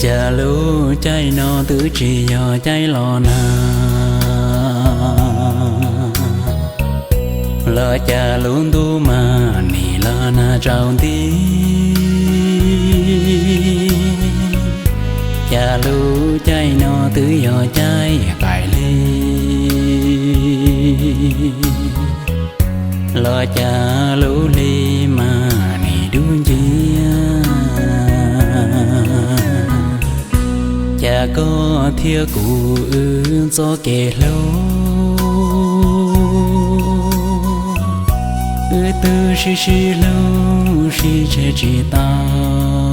Cas lub caij no twb tsis yog caij los nag, los cas lub ntuj mas nim los nag tsaus nti. Cas lub caij no twb yog caij qaim hli, los cas lub hli mas nim dub nciab. Cas koj thiab kuv wb txoj kev hlub, wb twb sib sib hlub sib tseg tsis tau,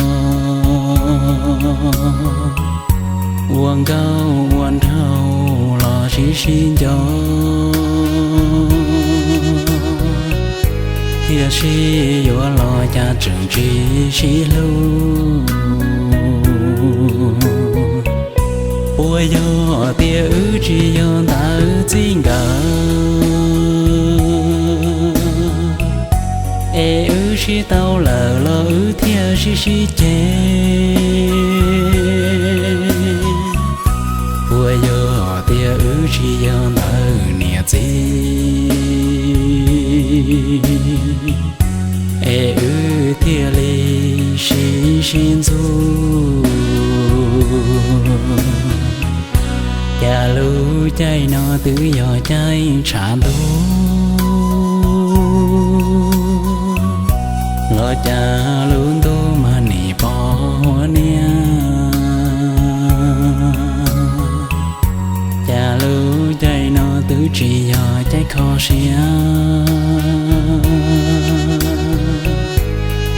ua nkauj ua nraug los sib sib nco, thiaj sib yuav los cas tseem tsis sib hlub. Puas yog tias wb tsis yog ntawv txij nkawm, es wb sib tau lawm los wb thiaj sib sib ceg? Puas yog tias wb tsis yog ntawv niam txiv, es wb thiaj li sib sib ntxub? Cas lub caij no twb yog caij tshav ntuj, los cas lub ntuj mas nim pos huab niab? Cas lub caij no twb tsis yog caij kho siab,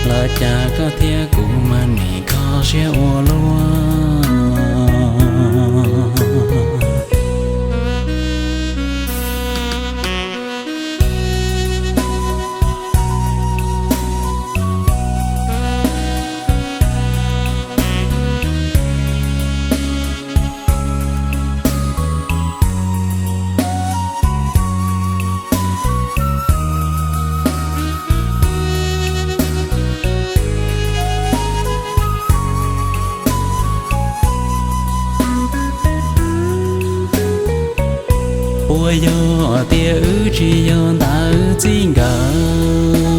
los cas koj thiab kuv mas nim kho siab ua luaj? Puas yog tias wb tsis yog ntawv txij nkawm,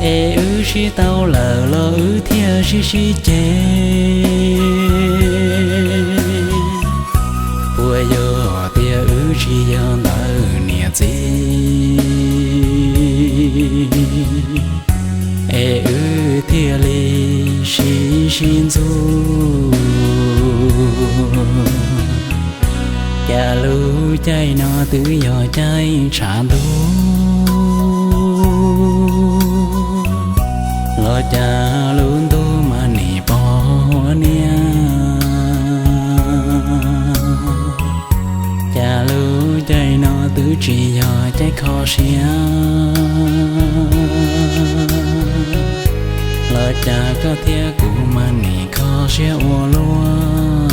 es wb sib tau lawm los wb thiaj sib sib ceg? Puas yog tias wb tsis yog ntawv niam txiv, es wb thiaj li sib sib ntxub? Cas lub caij no twb yog caij tshav ntuj, los cas lub ntuj mas nim pos huab niab? Cas lub caij no twb tsis yog caij kho siab, los cas koj thiab kuv mas nim kho siab ua luaj?